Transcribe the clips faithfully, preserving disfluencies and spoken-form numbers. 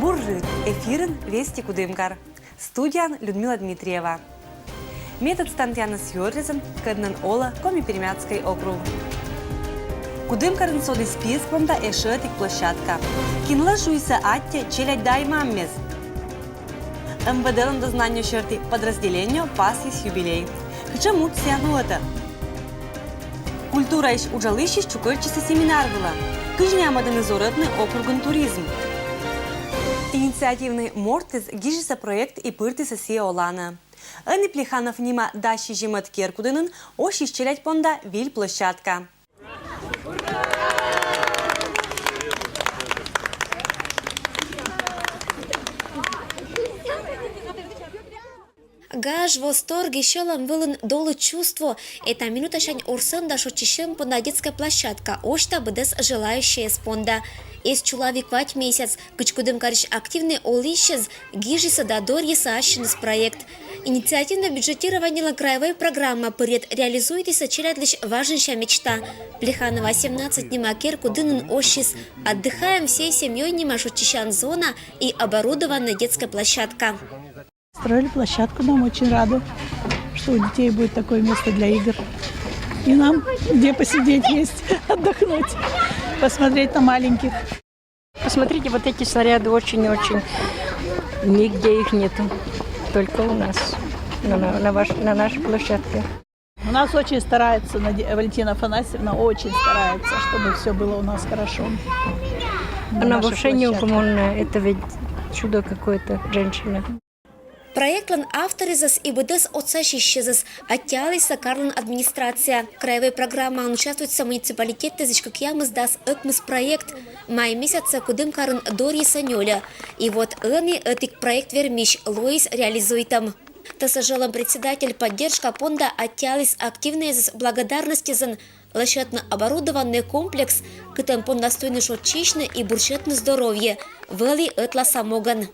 Бур рыт! Эфирын «Вести Кудымкар». Студияын Людмила Дмитриева. Ме тӧдстан тіянӧс юӧръясӧн, кӧні нин олӧ Коми-Пермяцкӧй округ. Кудымкарын содіс пиыс понда ещӧ ӧтик площадка. Кинлы шуисӧ аттьӧ челядь да ай-маммес? МВД-лӧн дознаниеӧ серти подразделениеӧ пасйис юбилей. Кутшӧм удж сійӧ нуӧдӧ? Культураысь уджалысьяс чукӧртчисны семинар вылӧ. Кыдзи найӧ мӧдӧны зорӧтны округын туризм? Инициативнӧй мортыс гижисӧ проект и пыртісӧ сійӧ оланӧ. Ӧні Плеханов нима дас сизимӧд керкудінын оссис челядь понда виль площадка. Гаж, восторг и сьӧлӧм вылын долыд чувство. Эта минутасянь орсӧм да шойччысьӧм понда детскӧй площадка осьта быдӧс желающӧйяс понда. Эз чулав и квать месяц, кыдз Кудымкарысь активнӧй олысьяс гижисӧ да дорйисӧ ассьыныс проект. Инициативнӧй бюджетированиелӧн краевӧй программа пырйӧд реализуйтісӧ челядьлысь важнӧйся мечта. Плеханова, семнадцать нима керкудінын оссис «Отдыхаем всей семьей» нима шойччысян зона и оборудованнӧй детскӧй площадка. Строили площадку, нам очень рады, что у детей будет такое место для игр. И нам где посидеть есть, отдохнуть, посмотреть на маленьких. Посмотрите, вот эти снаряды очень-очень. Нигде их нету. Только у нас, на, на, на ваш-, на нашей площадке. У нас очень старается Наде-, Валентина Афанасьевна очень старается, чтобы все было у нас хорошо. На нашей площадке. Она вообще неугомонная, это ведь чудо какое-то, женщина. Проектлӧн авторъясӧс и быдӧс отсасьысьясӧс аттьӧалісӧ карлӧн администрация. Краевӧй программаын участвуйтісӧ муниципалитетъясысь кӧкъямысдас ӧкмыс проект. Май месяцын Кудымкарын дорйисӧ нёльӧ. И вот ӧні ӧтик проект вермысь лоис реализуйтӧм. ТСЖ-лӧн председатель поддержка понда аттьӧаліс активнӧйясӧс благодарностьӧн лӧсьӧдны оборудованнӧй комплекс, кытӧн пондас туйны шойччысьны и бурсьӧдны здоровье. Вӧлі ӧтлаын могӧн.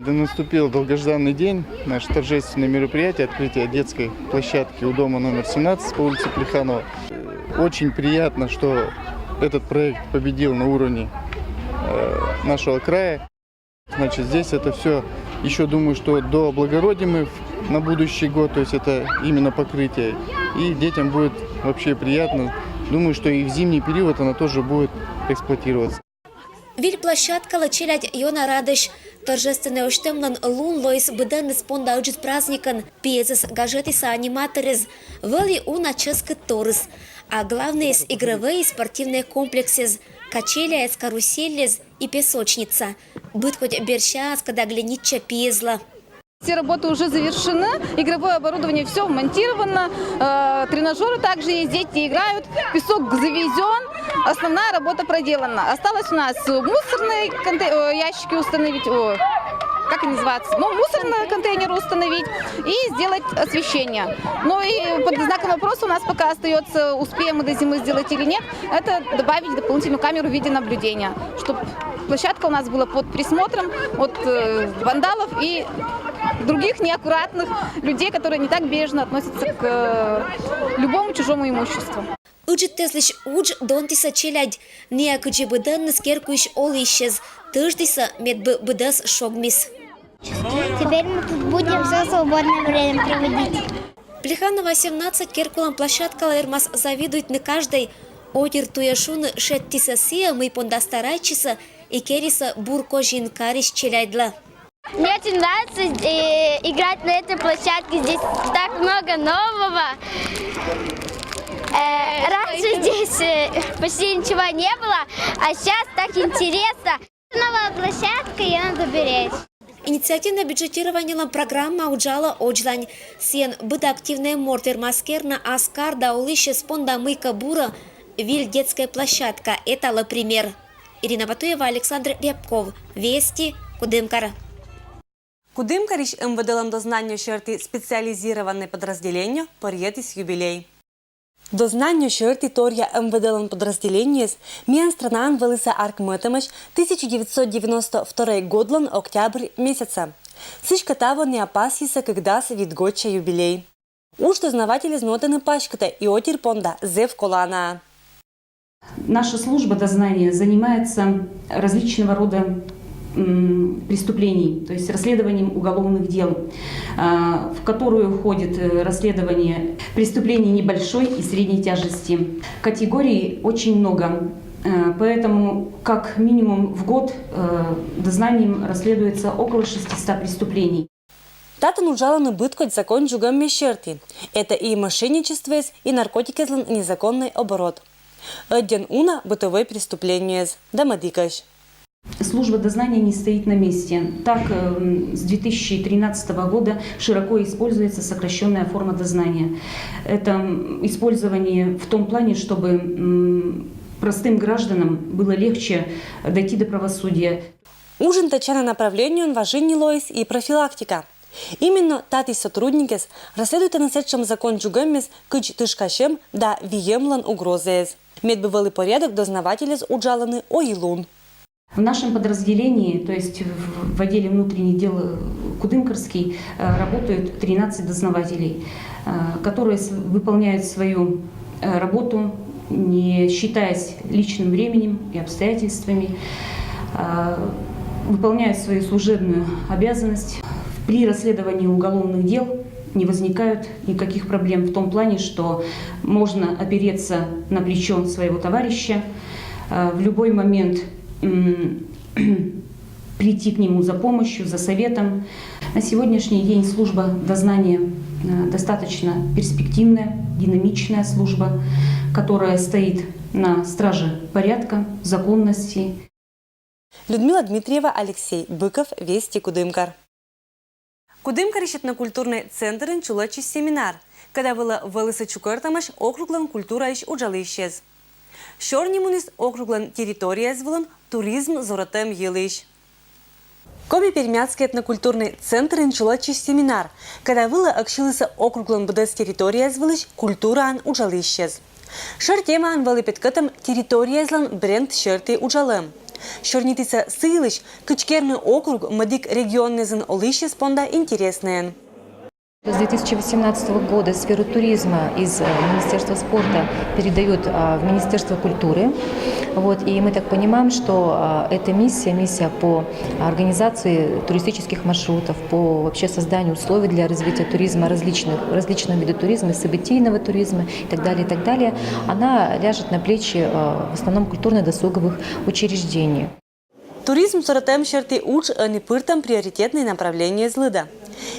Да, наступил долгожданный день, наше торжественное мероприятие, открытие детской площадки у дома номер семнадцать по улице Плеханова. Э, очень приятно, что этот проект победил на уровне, э, нашего края. Значит, здесь это все, еще думаю, что дооблагородим мы в-, на будущий год, то есть это именно покрытие. И детям будет вообще приятно. Думаю, что и в зимний период она тоже будет эксплуатироваться. Виль площадкалы челядь ёна радӧсь. Торжественнӧй ӧстӧмлӧн лун лоис быдӧнныс понда ыджыд праздникӧн. Пиезыс гажӧдісӧ аниматоръяс. Вӧлі уна чӧскыд торыс. А главнӧйыс — игровӧй и спортивнӧй комплексъяс, качеляяс, карусельяс и песочница. Быд кодь бердсяас, кад оглядитчӧ пиезлы. Все работы уже завершены, игровое оборудование все вмонтировано, э, тренажеры также есть, дети играют, песок завезен, основная работа проделана. Осталось у нас мусорные конте-, э, ящики установить, о, как они называются, ну, мусорные контейнеры установить и сделать освещение. Ну и под знаком вопроса у нас пока остается, успеем мы до зимы сделать или нет, это добавить дополнительную камеру видеонаблюдения, чтобы площадка у нас была под присмотром от, э, вандалов и других неаккуратных людей, которые не так бережно относятся к, э, любому чужому имуществу. Ыджыдтӧзлысь удж донтісӧ челядь. Найӧ кыдзи быдӧнныс керкуысь олысьяс, тӧждісӧ, мед бы быдӧс шогмис. Теперь мы тут будем все свободное время проводить. Плеханова, семнадцать керкулӧн площадкалы вермас завидуйтны каждӧй. Отир, туйӧ шуны, шедьтісӧ сійӧ, мый понда старайтчисӧ и керисӧ бур козин карысь челядьлы. Мне очень нравится, э, играть на этой площадке. Здесь так много нового. Э, раньше здесь, э, почти ничего не было, а сейчас так интересно. Новая площадка, её надо беречь. Инициативнӧй бюджетированиелӧн программа уджалӧ водзлань. Сійӧн быд активнӧй морт вермас керны ас кар да олысьяс понда мыйкӧ бурӧ. Виль детскӧй площадка эталӧ пример. Ирина Батуева, Александр Рябков, «Вести», Кудымкар. Кудымкарысь МВД-лӧн дознаниеӧ серти специализированнӧй подразделениеӧ пӧръятіс юбилей. Дознаниеӧ серти торъя МВД-лӧн подразделениеыс миян странаын вӧлісӧ аркмӧтӧмӧсь тысяча девятьсот девяносто второй годлӧн октябрь месяцӧ. Сідзкӧ, таво найӧ пасйисӧ кыкдас вит годся юбилей. Удж дознавательяс нуӧдӧны паськытӧ и отир понда зэв колана. Наша служба дознания занимается различного рода преступлений, то есть расследованием уголовных дел, в которую входит расследование преступлений небольшой и средней тяжести. Категорий очень много, поэтому как минимум в год дознанием расследуется около шестисот преступлений. Татын уджалӧны быдкодь закон дзугӧммӧ серти. Это и мошенничествоыс, и наркотикъяслӧн незаконнӧй оборот. Ӧдйӧн уна бытовӧй преступлениеяс да мӧдікӧсь. Служба дознания не стоит на месте. Так, с две тысячи тринадцатого года широко используется сокращенная форма дознания. Это использование в том плане, чтобы простым гражданам было легче дойти до правосудия. Уджын тӧдчана направлениеын важинь лоис и профилактика. Именно таті сотрудникъяс расследуйтӧны сэтшӧм закон дзугӧмъяс, кыдз тышкасьӧм да виӧмлӧн угрозаяс. Мед бы вӧлі порядок, дознавательяс уджалӧны оилун. В нашем подразделении, то есть в отделе внутренних дел Кудымкарский, работают тринадцать дознавателей, которые выполняют свою работу, не считаясь личным временем и обстоятельствами, выполняют свою служебную обязанность. При расследовании уголовных дел не возникают никаких проблем в том плане, что можно опереться на плечо своего товарища, в любой момент прийти к нему за помощью, за советом. На сегодняшний день служба дознания достаточно перспективная, динамичная служба, которая стоит на страже порядка, законности. Людмила Дмитриева, Алексей Быков, Вести, Кудымкар. Кудымкарысь этнокультурнӧй центрын чулӧдчис семинар, кӧда вылӧ вӧлісӧ чукӧртӧмаӧсь округлӧн культураысь уджалысьяс. Сёрни муніс округлӧн территорияяс вылын туризм зорӧтӧм йылысь. Коми-Пермяцкӧй этнокультурнӧй центрын чулӧдчис семинар, кӧда вылӧ ӧксилісӧ округлӧн быдӧс территорияяс вылысь культураӧн уджалысьяс. Шӧр темаӧн вӧлі петкӧтӧм территорияяслӧн бренд серти уджалӧм. Сёрнитісӧ сы йылысь, кыдз керны округ мӧдік регионъясын олысьяс понда интереснӧйӧн. С две тысячи восемнадцатого года сферу туризма из Министерства спорта передают в Министерство культуры. Вот, и мы так понимаем, что эта миссия, миссия по организации туристических маршрутов, по вообще созданию условий для развития туризма различных, различного вида туризма, событийного туризма и так далее, и так далее, она ляжет на плечи в основном культурно-досуговых учреждений. Туризм зорӧтӧм серти удж ӧні пыртӧм приоритетнӧй направлениеяс лыдӧ.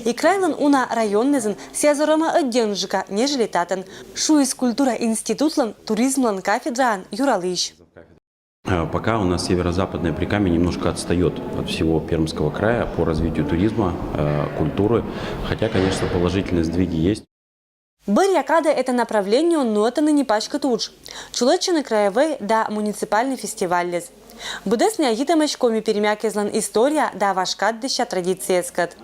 И крайлӧн уна районъясын сійӧ зорӧма ӧдйӧджыка, нежели татӧн, шуис культура институтлӧн туризмлӧн кафедраын юралысь. Пока у нас Северо-Западное Прикамье немножко отстает от всего Пермского края по развитию туризма, культуры, хотя, конечно, положительные сдвиги есть. Бӧръя кадӧ это направлениеын нуӧтӧны ни паськыд удж. Чулӧдчӧны краевӧй да муниципальнӧй фестивальяс. Быдӧс найӧ йитӧмаӧсь коми-пермякъяслӧн история да вашкатдыся традицияяскӧд.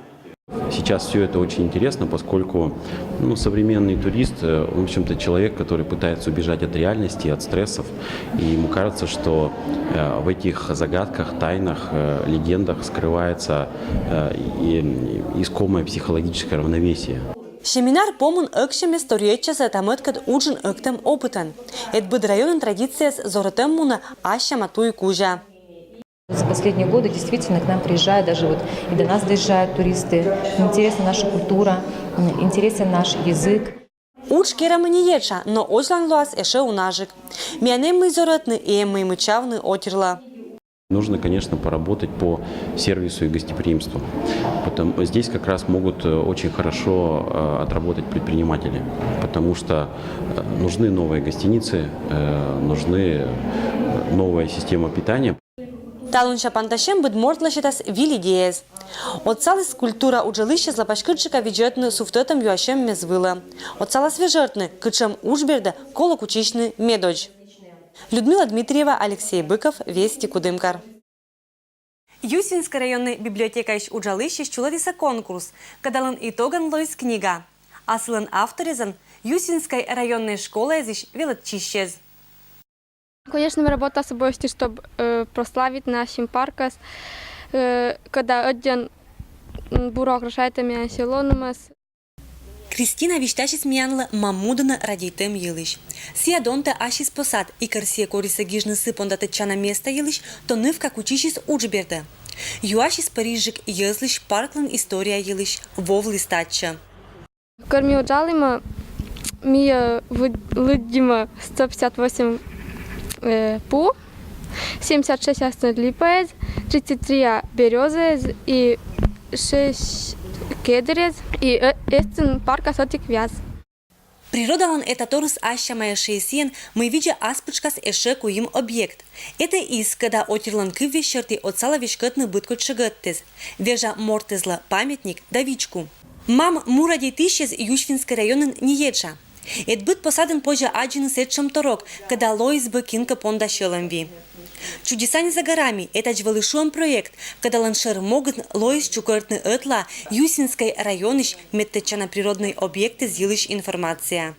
Сейчас все это очень интересно, поскольку, ну, современный турист, в общем-то, человек, который пытается убежать от реальности, от стрессов. И ему кажется, что в этих загадках, тайнах, легендах скрывается искомое психологическое равновесие. Семинар помын ӧксямӧс торйӧдчасӧ та мӧдкӧд уджын ӧктӧм опытӧн. Эд быд районын традицияяс зорӧтӧм мунӧ ассяма туй кузя. За последние годы действительно к нам приезжают, даже вот и до нас доезжают туристы. Интересна наша культура, интересен наш язык. Удж керӧмӧ не етша, но озьлань лоас ещӧ унажык. Миян эм мый зорӧтны и эм мый мыччавны отирла. Нужно, конечно, поработать по сервису и гостеприимству. Потому здесь как раз могут очень хорошо отработать предприниматели, потому что нужны новые гостиницы, нужны новая система питания. Талунся пантасьӧм быд мортлы сетас виль идеяс. Отсаліс культура уджалысьяслы паськыдджыка видзӧдны сувтӧдтӧм юасьӧммес вылӧ. Отсалас вежӧртны, кытшӧм удж бердӧ колӧ кутчысьны медодз. Людмила Дмитриева, Алексей Быков, Вести, Кудымкар. Юсинскӧй районнӧй библиотекаысь уджалысьяс чулӧдісӧ конкурс, кӧдалӧн итогӧн лоис книга. А сылӧн авторъясӧн Юсинскӧй районнӧй школаясысь велӧдчысьяс. Конечно, ми работасӧ босьті, чтоб прославитны ассьым паркӧс, кӧда ӧдйӧн бура украшайтӧ миян селонымӧс. Кристина висьтасис миянлы Маммудінын радейтӧм йылысь. Сійӧ донтӧ ассьыс посад, и кӧр сійӧ корисӧ гижны сы понда тӧдчана места йылысь, то нывка кутчысис удж бердӧ. Юасис пӧрйыжык йӧзлысь парклӧн история йылысь, вӧвліс татчӧ. Кор ми уджалім, ми лыддім сто пятьдесят восемь пу, семьдесят шесть асьныд липаэз, тридцать три берёзаэз и шесть кедрез, и эстын паркас ӧтик вяз. Природалӧн этаторйыс ассямаӧсь сійӧн, мый видзӧ ас пытшкас эшӧ куим объект. Этӧ из, кӧда отирлӧн кывйӧсь сьӧрті отсалӧ веськӧдны быд кодь шӧгӧдтэз, вежа морттэзлы памятник да вичку. Мам му радейтысьӧз Юсьвинскӧй районын не етша. Эд быд посадын позьӧ аддзыны сэтшӧм торог, кӧда лоис бы кинкӧ понда сьӧлӧмви. Чудеса не за горами, этадз вӧлі шуӧм проект, кӧдалӧн шӧр могын лоис чукӧртны ӧтлаӧ Юсьвинскӧй районысь медтӧдчана природнӧй объектэз йылысь информация.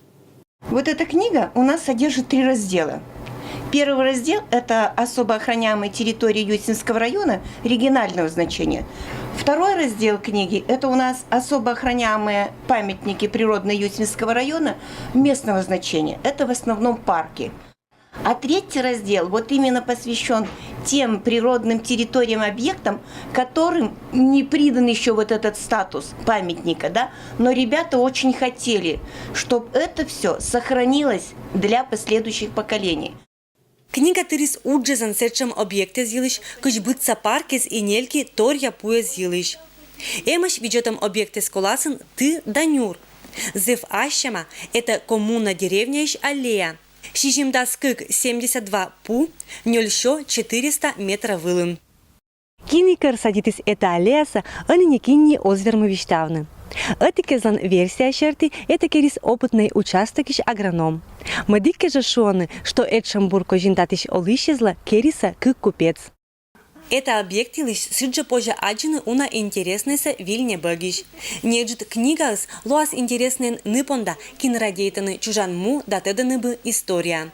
Вот эта книга у нас содержит три раздела. Первый раздел — это особо охраняемые территории Юсинского района регионального значения. Второй раздел книги — это у нас особо охраняемые памятники природные Юсинского района местного значения. Это в основном парки. А третий раздел вот именно посвящен тем природным территориям, объектам, которым не придан еще вот этот статус памятника, да, но ребята очень хотели, чтобы это все сохранилось для последующих поколений. Книга тырис уджӧзӧн сэтшӧм объектэз йылысь, кыдз быдса паркез и нелькиторъя пуэз йылысь. Эмӧсь видзӧдӧм объектэз коласын ты да нюр. Зэв ассяма — этӧ коммуна деревняысь аллея. Сизимдас кык, семьдесят два пу, нёль сё четыреста метра вылын. Кинікӧр садитіс этӧ аллеясӧ, ӧні некинни оз вермы висьтавны. Ӧтикезлӧн версия сьӧрті этӧ керис опытнӧй участокысь агроном. Мӧдіккӧ жӧ шуӧны, что этшӧм бур козин татысь олысьӧзлы керисӧ кык купец. Этӧ объект йылысь сідзжӧ позьӧ аддзыны уна интереснӧйсӧ виль небӧгысь. Неыджыд книгаыс лоас интереснӧйӧн ны понда, кин радейтӧны чужан му да тӧдӧны бы история.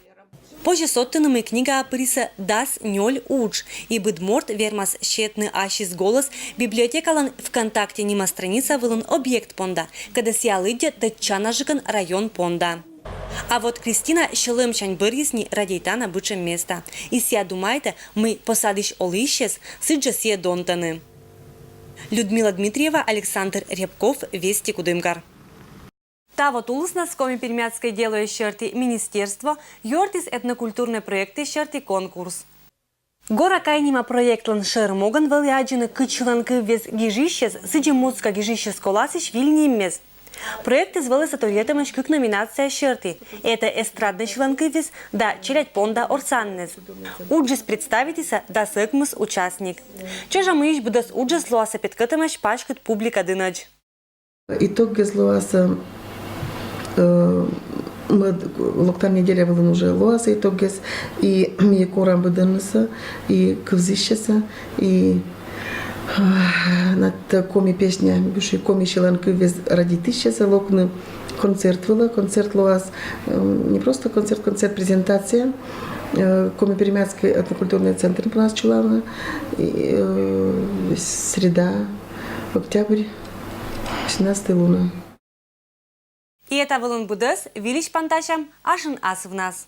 Позьӧ содтыны, мый книгаӧ пырисӧ дас нёль удж, и быд морт вермас сетны ассьыс голӧс библиотекалӧн ВКонтакте нима страница вылын объект понда, кӧдӧ сійӧ лыддьӧ тӧдчанаджыкӧн район понда. А вот Кристина сьӧлӧмсянь бӧрйис ни радейтана бытшӧм места. И сійӧ думайтӧ, мый посадысь олысьӧз сідзжӧ сійӧ донтӧны. Людмила Дмитриева, Александр Рябков, Вести Кудымкар. Таво тулыснас Коми-Пермяцкӧй делояс сьӧрті министерство ёртіс этнокультурнӧй проектъяс сьӧрті конкурс. «Гора кай» нима проектлӧн шӧр могӧн вӧлі аддзыны кыдз сьыланкывйӧс гижысьӧс, сідзи музыка гижысьӧс коласысь виль ниммес. Проектэз вӧлі сӧтӧрйӧтӧмӧсь кык номинация сьӧрті: этӧ эстраднӧй сьыланкывйыс да челядь понда орсанінӧс. Уджыс представитісӧ дас ӧкмыс участник. Чӧжа мыйысь быдӧс уджыс лоасӧ петкӧдтӧмӧсь паськыд публика дінӧдз. Итоггез лоасӧ, э, мӧд локтан неделя вылын уже лоасӧ итоггез, и ми корам быдӧннысӧ, и кывзысьӧсӧ, и, э, над коми песня, бывший коми сьыланкывйӧс радейтысьӧсӧ локны концерт вылӧ. Концерт лоас, э, не просто концерт, концерт, презентация, э, Коми-Пермяцкӧй этнокультурнӧй центрын понас чолавны, и, э, среда, октябрь, восемнадцатӧй лунӧ. И этавылын быдӧс. Выльысь пантасям ашын асывнас.